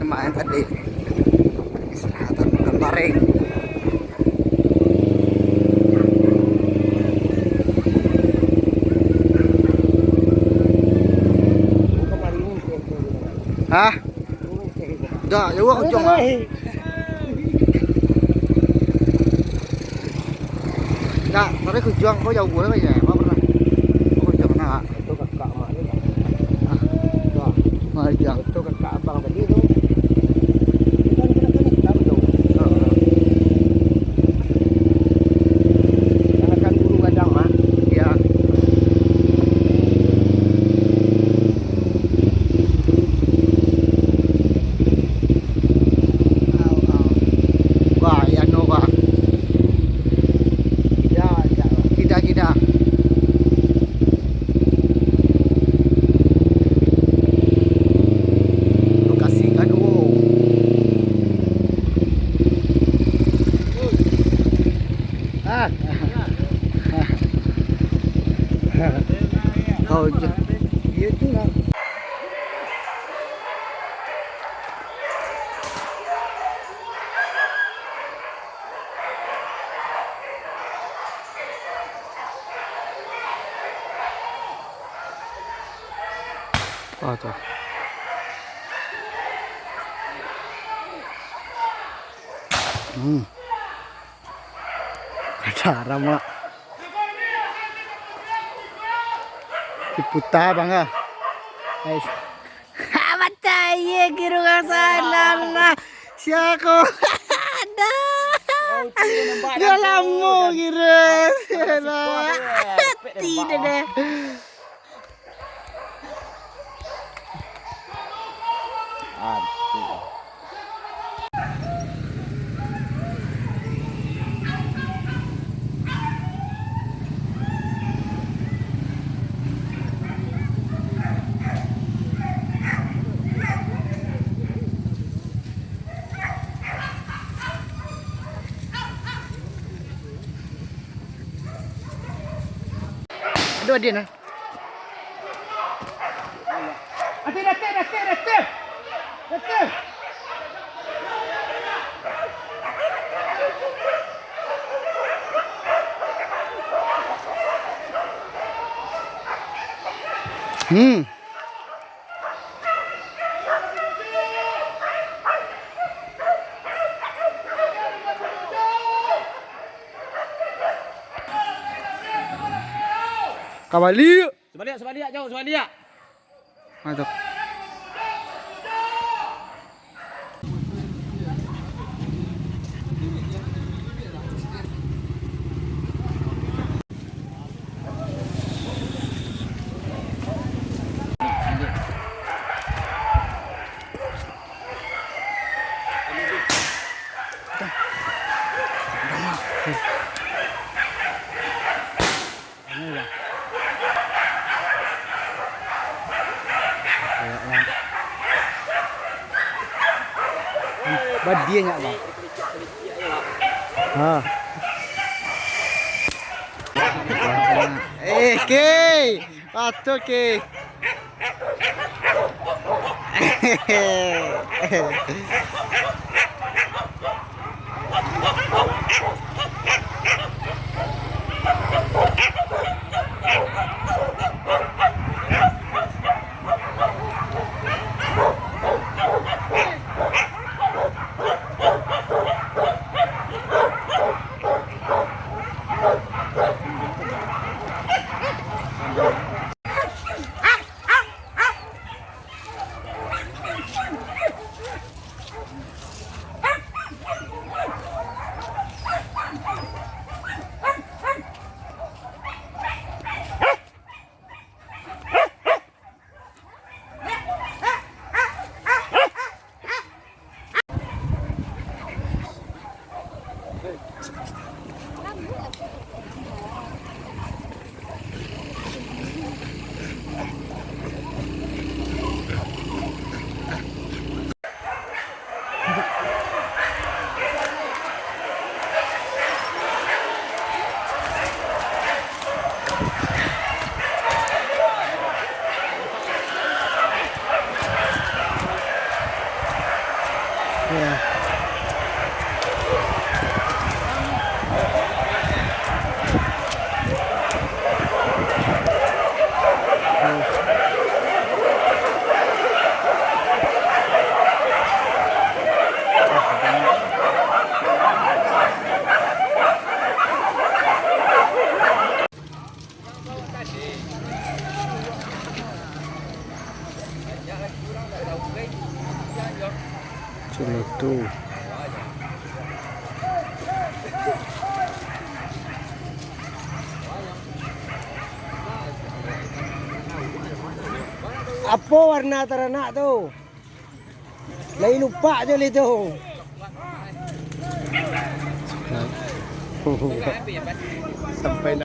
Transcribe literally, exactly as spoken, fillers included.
Lemak yang tadi. Istirahatan makan bareng. Hah? Dak, jauah ka Ujuang, ah. Dak, tapi ka Ujuang ko jauah lah, kayaknya. Apa pernah? Ka Ujuang pernah, Kak? Itu kakak mak tu. Ah. Wah. Mak Ujuang. Itu kakak abang tadi tu. Kan kena-kena hitam tu. Heeh. Kanakan bulu gadang, Mak. Iya. Au, au. Wah, iya no, wah. Kida, kida. Kida, kida. Lokasi kaduo. Ah. Kau je. Iya tu lah. Ah, tu. Hmm. Ada ramak. Diputa, Bang, ah. Guys. Ha, pacah, iya, kiro ka sana lah. Sia ko. Dah. Dah lamo kiro. Mati dah, dah. Aduh, Adin, ah. Atin, atin, atin, atin. Atin. Hmm. Kabalik. Sabaliak, sabaliak, jauh, sabaliak. Mantap. Badia nyak, Bang. Ha. Eh, Ki. Patut, Ki. Tu. Apo warna taranak tu? Lai lupa jo li tu. Sampai